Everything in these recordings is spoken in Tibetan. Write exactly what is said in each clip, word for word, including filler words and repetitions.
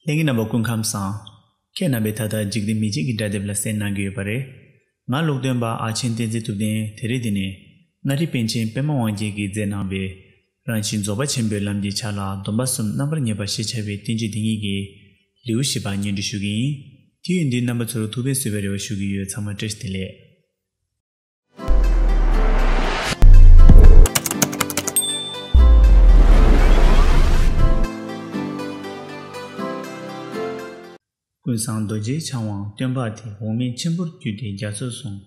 ལྷན་རྒྱས་རྣམ་པ་སྐུ་ཁམས་བཟང་། ཁྱེད་རྣམ་པས་ད་ལྟ་འཇིག་རྟེན་མི་ཆོས་ཀྱི་སྒྲ་དེབ་ལ་གསན་གནང་གི་ཡོད་པ་རེད། ང་ཀློག་འདོན་པ་ཨ་ཆེན་བསྟན་འཛིན་ཐུབ་བསྟན། དེ་རིང་འདི་ནས་མངའ་རིས་པཎ་ཆེན་པད་མ་དབང་རྒྱལ་གྱིས་མཛད་གནང་བའི་རང་བཞིན་རྫོགས་པ་ཆེན་པོའི་ལམ་གྱི་ཆ་ལ་སྡོམ་པ་གསུམ་རྣམ་པར་ངེས་པ་ཞེས་བྱ་བའི་བསྟན་བཅོས་འདི་ཉིད་ཀྱི་ལེའུ་བཞི་པ་སྙན་སྒྲོན་ཞུ་གི་ཡིན། དུས་ཡུན་འདི་རྣམ་པ་ཚོར་ཐུགས་ཕན་གསོས་པའི་རེ་བ་ཞུ་གི་ཡོད། ཚང་མ་བཀྲ་ཤིས་བདེ་ལེགས། ཀུན་བཟང་རྡོ་རྗེ་འཆང་དབང་སྟོན་པ་དེ། འོག་མིན་ཆེན་པོར་གྱུར་ཏེ་རྒྱ་མཚོར་སོང་།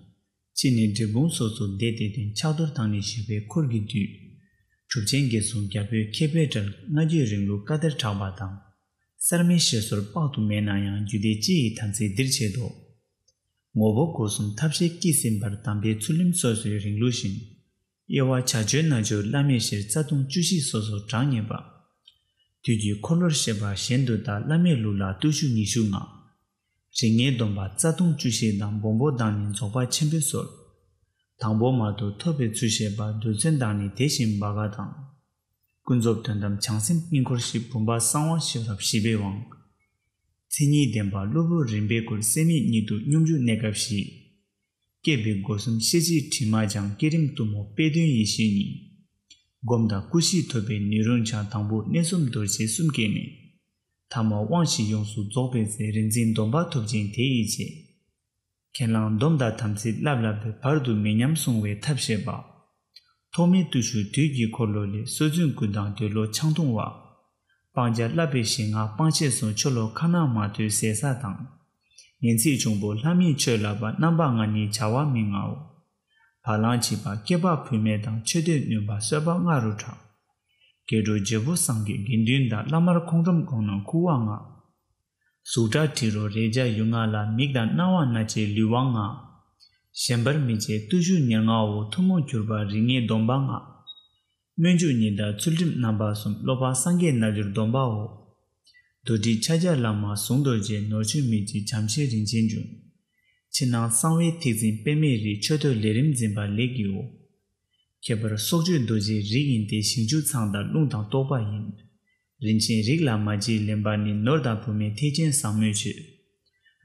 ཕྱི་ནས་འབྲས་སྤུངས་སོགས་སུ་བསྡད་དེ་སྟོན། ཕྱག་རྡོར་དང་ནི་ཞི་བའི་འཁོར་གྱིས་བསྡུས། གྲུབ་ཆེན་དགེ་སློང་རྒྱལ་པོའི་ཁེ་ཕན་བྲལ། སྔ་འགྱུར་རིང་ལུགས་བཀའ་གཏེར་གྲགས་པ་དང་། གསར་མའི་བཤད་སྲོལ་དཔག་ཏུ་མེད་ན་ཡང་། རྒྱུད་སྡེ་སྤྱི་ཡི་དམ་ཚིག་འདིར་བྱེད་དོ། ངོ་བོ་སྒོ་གསུམ་ཐབས་ཤེས་ཀྱིས་ཟིན་པར། དམ་པའི་ཚུལ་ཁྲིམས་སོ་སོའི་རིང་ལུགས་བཞིན། དབྱེ་བ་བྱ་སྤྱོད་རྣལ་འབྱོར་བླ་མེད་ཤེས། རྩ་ལྟུང་བཅུ་བཞི་སོ་སོར་གྲངས་ངེས་པ། དུས་ཀྱི་འཁོར་ལོར་བཤད་པ་གཞན་དུ་གདའ། བླ་མེད་ལུགས་ལ་བརྟུལ་ཞུགས་ཉི་ཤུ་ལྔ། རིགས་ལྔའི་སྡོམ་པ་རྩ་ལྟུང་བཅུ་བཞི་དང་། སྦོམ་པོ་དང་ནི་རྫོགས་པ་ཆེན་པོའི་སྲོལ། དང་པོ་མ་ཐོབ་ཐོབ་པའི་ཚུལ་བཤད་པ། རྡུལ་ཚོན་དང་ནི་དེ་བཞིན་སྦ་ག་དང་། ཀུན་རྫོབ་དོན་དམ་བྱང་སེམས་སྙིང་འཁོར་བཞི། བུམ་པ་གསང་བ་ཤེས་རབ་བཞི་པའི་དབང་། མཚན་ཉིད་ལྡན་པ་གློ་བུར་རིམ་པས་བསྐོར། སེམས་མེད་ཉིད་དུ་སྙོམས་འཇུག་གནས་སྐབས་བཞི། བསྐྱེད་པའི་སྒོ་གསུམ་ཤེས་བྱའི་དྲི་མ་སྦྱང་། བསྐྱེད་རིམ་གཏུམ་མོ་དཔེ་དོན་ཡེ་ཤེས་ཉིད། སྒོམ་དང་སྐུ་གཤེགས་ཐོབ་པའི་ནི་རུ་འཆང་། དང་པོ་གནས་གསུམ་རྡོ་རྗེ་གསུམ་བསྐྱེད་ནས། ཐ་མ་དབང་བཞི་ཡོངས་སུ་རྫོགས་པའི་ཚེ། རིག་འཛིན་སྡོམ་པ་ཐོབ་ཅིང་དེ་ཡི་རྗེས། ཁས་བླངས་སྡོམ་དང་དམ་ཚིག་བསླབ་བསླབ་པའི། བར་དུ་མི་ཉམས་བསྲུང་བའི་ཐབས་བཤད་པ། ཐོག་མའི་བརྟུལ་ཞུགས་དུས་ཀྱི་འཁོར་ལོ་ལས། སྲོལ་རྒྱུན་ཀུན་དང་འདོད་ལོག་ཆང་འཐུང་བ། སྤང་བྱ་བསླབ་པའི་གཞི་ལྔ་སྤང་བྱེད་སོགས། ཆོས་ལོག་ཁ་ན་མ་ཐོའི་ཟས་ཟ་དང་། ངན་ཚིག་འབྱུང་པོ་ལྷ་མིན་ཆོས་བསླབ་པ། རྣམ་པ་ལྔ་ནི་བྱ་བ་མི་མངའོ། བ་ལང་བྱིས་པ་སྐྱེས་པ་བུད་མེད་དང་། མཆོད་བསྟོད་བསྣུན་པ་གསོད་པ་ལྔ་རུ་གྲགས། སྐྱེ་འགྲོ་བརྗེ་པོ་སངས་རྒྱས་དགེ་འདུན་དང་། བླ་མར་ཁོང་ཁྲོམ་དགོངས་ན་ཁུ་བ་ལྔ། གཟུགས་སྒྲ་དྲི་རོ་རེག་བྱ་ཡུལ་ལྔ་ལ། མིག་དང་རྣ་བ་སྣ་ལྕེ་ལུས་དབང་ལྔ། ཞེན་པར་མི་བྱེད་བརྟུལ་ཞུགས་ཉེར་ལྔའོ། ཐུན་མོང་གྱུར་པ་རིགས་ལྔའི་སྡོམ་པ་ལྔ། སྨོན་འཇུག་ཉི་ཟླ་ཚུལ་ཁྲིམས་རྣམ་པ་གསུམ། སློབ་པ་སངས་རྒྱས་རྣལ་འབྱོར་སྡོམ་པའོ། རྡོ་རྗེ་ཕྱག་རྒྱ་བླ་མ་ཟུང་རྡོ་རྗེ། ནོར་ཆུང་མི་བྱེད་བྱམས་ཆེན་རིན་ཆེན་འབྱུང་། ཕྱི་ནང་གསང་བའི་ཐེག་ཆེན་པདྨའི་རིགས། མཆོད་བསྟོད་ལས་རིམ་འཛིན་པ་ལས་ཀྱིའོ། ཁྱད་པར་སྲོག་གཅོད་རྡོ་རྗེའི་རིགས་ཡིན་ཏེ། ཞིང་བཅུ་ཚང་དང་རླུང་དང་རྟོག་པ་ཡིན། རིན་ཆེན་རིགས་ལ་མ་བརྗེས་ལེན་པ་ནི། ནོར་དང་བུད་མེད་ཐེག་ཆེན་བཟང་མོའི་ཆོས།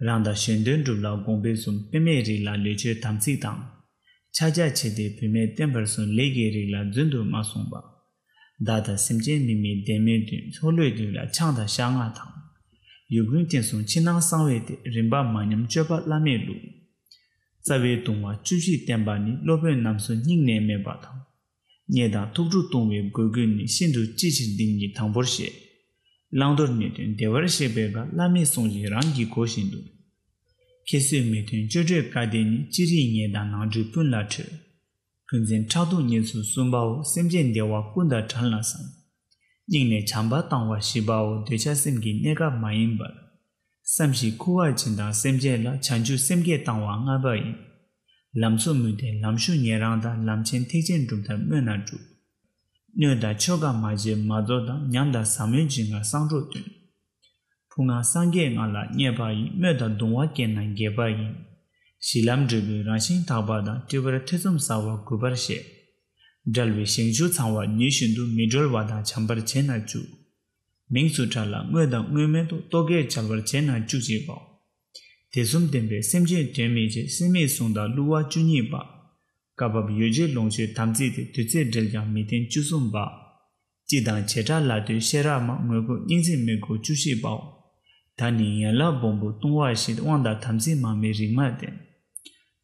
རང་དང་གཞན་དོན་སྒྲུབ་ལ་དགོངས་པའི་གསུམ། པདྨའི་རིགས་ལ་ལས་ཆོས་དམ་ཚིག་དང་། ཕྱག་རྒྱ་ཆེ་སྟེ་བུད་མེད་བསྟེན་པར་གསུངས། ལས་ཀྱི་རིགས་ལ་རྫུན་དུ་མ་གསུངས་པ། བདག་དང་སེམས་ཅན་མི་མིན་བདེན་མེད་དོན། འཁོར་ལོའི་དུས་ལ་ཆང་དང་ཤ་ལྔ་དང་། ཡུལ་ཀུན་བསྟན་སྲུང་ཕྱི་ནང་གསང་བའི་སྟེ། རིམ་པ་མ་ཉམས་སྤྱོད་པ་བླ་མེད་ལུགས། རྩ་བའི་ལྟུང་བ་བཅུ་བཞི་བསྟན་པ་ནི། སློབ་དཔོན་རྣམ་གསུམ་སྙིང་ནས་སྨད་པ་དང་། བརྙས་དང་ཐུགས་སྒྲུབ་ལྟུང་བའི་དགོས་རྒྱུ་ནི། ཤིན་ཏུ་ཅི་ཕྱིར་འདི་ཉིད་དང་པོར་བཤད། བླང་དོར་ནི་དོན་བདེ་བར་གཤེགས་པའི་བཀའ། བླ་མའི་གསུང་བཞིན་རང་གི་གོ་བཞིན་དུ། ཁྱད་གསོད་མི་མཐུན་སྤྱོད་འབྲས་བཀའ་བསྟན་ནི། ཅི་རིགས་ཉེས་དང་ནང་འཁྲུལ་ཀུན་ལ་འཁྲུལ། ཕན་ཚུན་ཕྲག་དོག་གཉིས་སུ་གསུམ་པའོ། སེམས་ཅན་བདེ་བ་ཀུན་དང་བྲལ་ན་བསམ། སྙིང་ནས་བྱམས་པ་བཏང་བ་བཞི་པའོ། འདོད་ཆགས་སེམས་ཀྱི་གནས་སྐབས་མ་ཡིན་པར། བསམ་བཞིན་འཁུ་བ་བྱིན་དང་སེམས་ཅན་ལ། བྱང་ཆུབ་སེམས་བསྐྱེད་བཏང་བ་ལྔ་པ་ཡིན། ལམ་སོགས་མུ་སྟེགས་ལམ་ཞུགས་ཉན་རང་དང་། ལམ་ཆེན་ཐེག་ཆེན་གྲུབ་མཐར་སྨོན་ལམ་སྒྲུབ། སྣོད་དང་ཆོ་ག་མ་བྱས་མ་རྫོགས་དང་། ཉམས་དང་ཟབ་མོའི་འཇིགས་ངར་གསང་སྒྲོག་སྟོན། ཕུང་ལྔ་སངས་རྒྱས་ལྔ་ལ་བརྙས་པ་ཡིན། སྨོད་དང་གདུང་བ་སྐྱེས་ན་འགྱེད་པ་ཡིན། གཞི་ལམ་འབྲས་བུའི་རང་བཞིན་དག་པ་དང་། སྤྲུལ་པར་ཐེ་ཚོམ་ཟ་བ་གུས་པར་བཤད། བསྒྲལ་བའི་ཞིང་བཅུ་ཚང་བ་ཉེར་བཞི་དུ། མི་གྲོལ་བ་དང་བྱམས་པར་བྱས་ན་བཅུ། མིང་སུ་གྲགས་ལ་དངོས་དང་དངོས་མེད་དུ། རྟོག་གེར་བྱ་བར་བྱས་ན་བཅུ་གཅིག་པའོ། དེ་གསུམ་ལྡན་པས་སེམས་ཅན་དོན་མི་བྱེད། སྲེད་མེད་བསྲུང་དང་བསླུ་བ་བཅུ་གཉིས་པ། བཀའ་བབས་ཡོ་བྱད་ལོངས་སྤྱོད་དམ་ཚིག་སྟེ། དུས་ཚོད་འབྲེལ་ཀྱང་མི་བསྟེན་བཅུ་གསུམ་པ། སྤྱི་དང་བྱེ་བྲག་ལ་ལྟོས་ཤེས་རབ་མང་། ངོ་རྒོལ་སྙིང་རྗེ་མི་རྒོལ་བཅུ་བཞི་པའོ། ད་ནི་ཡན་ལག་སྦོམ་པོ་ལྟུང་བ་བཞི། དབང་དང་དམ་ཚིག་མ་དམིགས་རིག་མ་བསྟེན།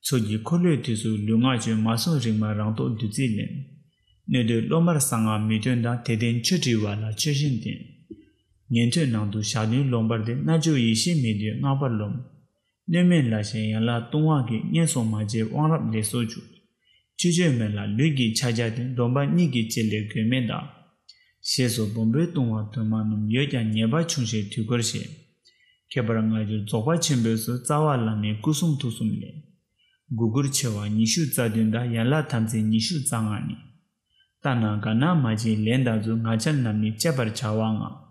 ཚོགས་ཀྱི་འཁོར་ལོའི་དུས་སུ་ལུས་ངག་ཆོས། མ་བསྲུངས་རིག་མ་རང་རྟོག་བདུད་རྩིས་ལེན། སྣོད་དུ་སློབ་མར་གསང་སྔགས་མི་འདོན་དང་། དེ་ལྡན་ཆོས་དྲི་བ་ལ་ཆོས་བཞིན་བསྟེན། ཉན་ཐོས་ནང་དུ་ཞག་བདུན་ལོངས་པར་བསྟེན། རྣལ་འབྱོར་ཡེ་ཤེས་མི་འདོད་སྔགས་པར་རློམ། སྣོད་མེད་ལ་ཞེན་ཡན་ལག་ལྟུང་བ་གིས། བསྙེན་སོགས་མ་བྱས་དབང་རབ་ལས་སོགས་བཅུ། ཅི་སྤྱོད་མེད་ལ་ལུས་ཀྱི་ཕྱག་རྒྱ་སྟེ། སྡོམ་པ་གཉིས་ཀྱི་བྱེད་ལས་གོས་མེད་དང་། ཞེས་སོགས་སྦོམ་པོའི་ལྟུང་བ་དོན་མ་ནུབ། ཡོད་ཀྱང་ཉེས་པ་ཆུང་ཞེས་དུས་འཁོར་ཞེས། ཁྱད་པར་སྔ་འགྱུར་རྫོགས་པ་ཆེན་པོའི་སྲོལ། རྩ་བ་བླ་མའི་སྐུ་གསུང་ཐུགས་གསུམ་ལས། དགུ་དགུར་ཕྱེ་བ་ཉི་ཤུ་རྩ་བདུན་དང་། ཡན་ལག་དམ་ཚིག་ཉི་ཤུ་རྩ་ལྔ་ནི། ལྟ་ན་ག་ན་མ་བྱིན་ལེན་དང་རྫུན། ངག་འཁྱལ་རྣམས་ནི་བཅད་པར་བྱ་བ་ལྔ།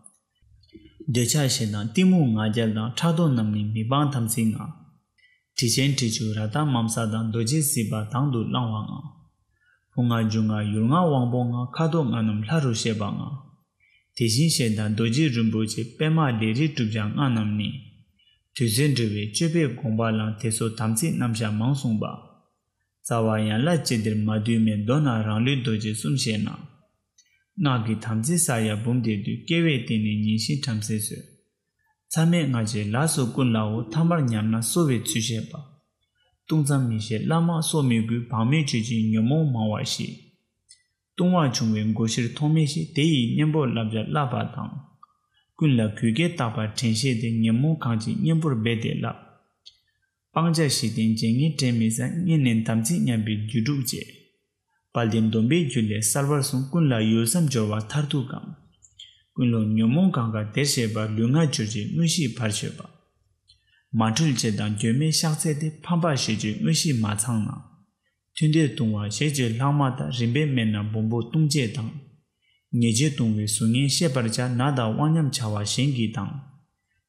འདོད་ཆགས་ཞེ་སྡང་གཏི་མུག་ང་རྒྱལ་དང་། ཕྲག་དོག་རྣམས་ནི་མི་སྤང་དམ་ཚིག་ལྔ། དྲི་ཆེན་དྲི་ཆུ་རཀྟ་མམ་ས་དང་། རྡོ་རྗེ་སྲིད་པ་དང་དུ་བླང་བ་ལྔ། ཕུང་ལྔ་རྒྱུ་ལྔ་ཡུལ་ལྔ་དབང་པོ་ལྔ། ཁ་དོག་ལྔ་རྣམས་ལྷ་རུ་བཤད་པ་ལྔ། དེ་བཞིན་གཤེགས་དང་རྡོ་རྗེ་རིན་པོ་ཆེ། པདྨ་ལས་རིགས་གྲུབ་ཀྱང་ལྔ་རྣམས་ནི། དུས་གསུམ་འབྲེལ་བའི་སྤྱོད་པས་དགོངས་པ་ལ། དེ་སོགས་དམ་ཚིག་རྣམ་གཞག་མང་གསུངས་པ། རྩ་བ་ཡན་ལག་ཅི་བདེར་མ་བསྡུས་མིན། མདོར་ན་རང་ལུས་རྡོ་རྗེ་གསུམ་ཤེས་ན། སྔགས་ཀྱི་དམ་ཚིག་ས་ཡ་འབུམ་སྡེ་བསྡུས། སྐྱེ་བའི་རྟེན་ནི་ཉིན་བཞིན་བྲམ་ཟེ་བཟོད། མཚམས་མེད་སྔ་ཕྱི་ལ་སོགས་ཀུན་ལའོ། ཐ་མར་ཉམས་ན་གསོ་བའི་ཚུལ་བཤད་པ། བཏུང་མཚམས་མི་ཤེས་བླ་མ་སོགས་མི་དགོས། བག་མེད་སྤྱོད་ཅིང་ཉོན་མོངས་མང་བ་ཞི། བཏུང་བ་ཆུང་བས་མགོ་ཤེར་མཐོང་མི་ཤེས། དེ་ཡི་གཉེན་པོ་བསླབ་བྱ་བསླབ་པ་དང་། ཀུན་ལ་གུས་བསྐལ་བརྟག་པ་དྲན་ཤེས་ཏེ། ཉོན་མོངས་གང་ཞིག་གཉེན་པོར་འབད་དེ་བསླབ། སྤང་བྱ་ཞི་སྟེ་བརྗེད་ངས་དྲན་མི་ཟ། སྔོན་ནས་དམ་ཚིག་ཉམས་པའི་རྒྱུ་དྲུག་བཅད། དཔལ་ལྡན་སྡོམ་པའི་རྒྱུད་ལས་གསལ་བར་གསུངས། ཀུན་ལ་ཡུལ་ཙམ་སྦྱོར་བ་མཐར་ཐུག་གམ། ཀུན་སློང་ཉོན་མོངས་གང་ག་དེར་བྱེད་པ། ལུས་ངག་སྦྱོར་བྱེད་དངོས་གཞིའི་བར་ཆོད་པ། མ་འཁྲུལ་བྱེད་དང་སྒྱུ་མའི་གཤག་ཚད་དེ། ཕམ་པ་ཞེས་བརྗོད་དངོས་གཞི་མ་ཚང་ན། ཐུན་དེར་ལྟུང་བ་ཞེས་བརྗོད་ལྷག་མ་དང་། རིམ་པས་སྨྲས་ན་སྦོམ་པོ་ལྟུང་བྱེད་དང་། ཉེས་བྱས་ལྟུང་བའི་གཟུགས་བརྙན་བཤད་པར་བྱ། ན་དང་དབང་ཉམས་བྱ་བ་གཞན་གྱིས་དང་།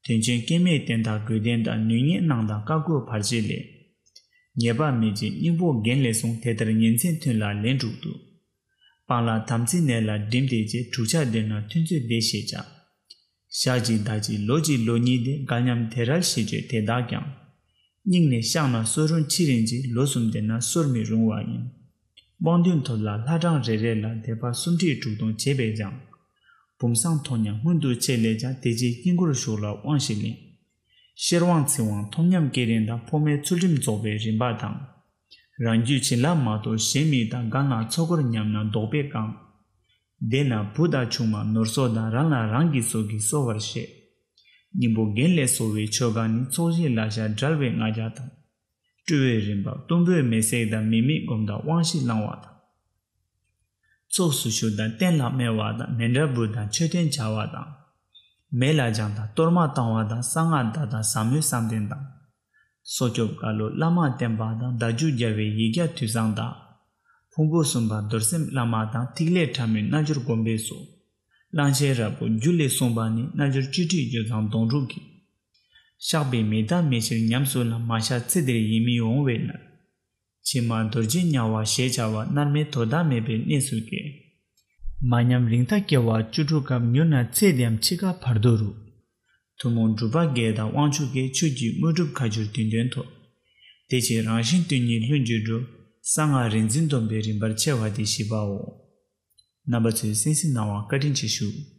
དོན་ཆེན་སྐྱེ་མེད་བསྟན་དང་དགོས་ལྡན་དང་། ནུས་ངེས་སྣང་དང་བཀའ་བསྒོ་བར་ཆད་ལས། ཉེས་པ་མེད་ཅིང་སྙིང་པོ་རྒྱན་ལས་གསུངས། དེ་ལྟར་ཉིན་མཚན་ཐུན་ལ་ལན་དྲུག་ཏུ། སྤང་བླང་དམ་ཚིག་གནས་ལ་བསྒྲིམས་ཏེ་བྱེད། དྲུག་ཆ་བསྡུས་ན་ཐུན་ཚོད་བདེ་ཞེས་བྱ། ཞག་གཅིག་ཟླ་གཅིག་ལོ་གཅིག་ལོ་གཉིས་ཏེ། འགལ་མཉམ་དེ་རལ་ཞེས་བརྗོད་དེ་དག་ཀྱང་། སྙིང་ནས་བཤགས་ན་གསོ་རུང་ཕྱིས་རིང་གཅིག། ལོ་གསུམ་བསྡད་ན་གསོར་མི་རུང་བ་ཡིན། དབང་དོན་ཐོབ་ལ་ལྷ་གྲངས་རེ་རེ་ལ། དད་པ་སུམ་ཁྲི་དྲུག་སྟོང་བྱས་པས་ཀྱང་། བུམ་བཟང་མཐོང་ཉམས་སྔོན་དུ་བྱས་ལས་ཀྱང་། དེ་རྗེས་དཀྱིལ་འཁོར་བཞུགས་ལ་དབང་ཞིག་ལེན། ཤེར་དབང་ཚིག་དབང་མཐོང་ཉམས་སྐྱེ་རིང་དང་། འཕོ་མེད་ཚུལ་ཁྲིམས་རྫོགས་པའི་རིམ་པ་དང་། རང་རྒྱུད་བྱིན་རླབས་མ་གཏོགས་གཞན་མི་དང་། གང་ལ་ཚོགས་འཁོར་ཉམས་ན་བཟློག་པས་གང་། དེས་ན་བུ་དང་ཆུང་མ་ནོར་སོགས་དང་། རང་ལ་རང་གི་སྲོག་གིས་གསོ་བར་བཤད། སྙིང་པོ་རྒྱན་ལས་གསོ་བའི་ཆོ་ག་ནི། ཚོགས་ཞིང་བླ་ཞགས་བསྒྲལ་བའི་ལྔ་བརྒྱ་དང་། སྤྲུལ་པའི་རིམ་པ་གཏུམ་པོའི་མེ་བསྲེག་དང་། མི་དམིགས་སྒོམ་དང་དབང་བཞི་བླང་བ་དང་། ཚོགས་སུ་ཞུགས་དང་རྟེན་ལ་སྨེ་བ་དང་། མཎྜལ་འབུལ་དང་མཆོད་རྟེན་བྱ་བ་དང་། མེ་ལ་སྦྱང་དང་གཏོར་མ་བཏང་བ་དང་། གསང་སྔགས་བཟླ་དང་ཟབ་མོའི་བསམ་གཏན་དང་། སྲོག་སྐྱོབ་བཀའ་སློབ་བླ་མ་བསྟེན་པ་དང་། བཟླས་བརྗོད་རྒྱལ་བའི་ཡིག་བརྒྱ་དུས་བཟང་དང་། ཕུང་པོ་གསུམ་པ་རྡོར་སེམས་བླ་མ་དང་། ཐིག་ལེ་ཕྲ་མོའི་རྣལ་འབྱོར་སྒོམ་པས་སོ། གླང་ཆེན་རབ་བོ་རྒྱུད་ལས་གསུངས་པ་ནི། རྣལ་འབྱོར་བཅུ་ཁྲིད་རྒྱུད་བཟང་སྡོང་དྲུག་གི། བཤགས་པས་མི་རྟག་མི་ཕྱིར་ཉམས་སུ་བླང་། མ་བཤགས་ཚེ་འདིར་ཡིད་མི་འོང་བས་ན། ཕྱི་མ་རྡོ་རྗེ་དམྱལ་བ་ཞེས་བྱ་བ། མནར་མེད་དོ་བདག་མེད་པའི་གནས་སུ་སྐྱེ། མ་ཉམས་རིང་ཐག་སྐྱེ་བ་བཅུ་དྲུག་གམ། མྱུར་ན་ཚེ་འདིའམ་འཆི་ཁ་བར་དོ་རུ། ཐུན་མོང་སྒྲུབ་པ་བརྒྱད་དང་དབང་ཕྱུག་བརྒྱད། ཆོས་ཀྱི་དངོས་གྲུབ་ཁ་སྦྱོར་བདུན་ལྡན་ཐོབ། དེ་ཕྱིར་རང་གཞན་དོན་གཉིས་ལྷུན་གྱིས་གྲུབ། གསང་སྔགས་རིག་འཛིན་སྡོམ་པའི་རིམ་པར་ཕྱེ་བ་སྟེ་བཞི་པའོ། རྣམ་པ་ཚོས་གསན་གཟིགས་གནང་བར་བཀའ་དྲིན་ཆེ་ཞུ།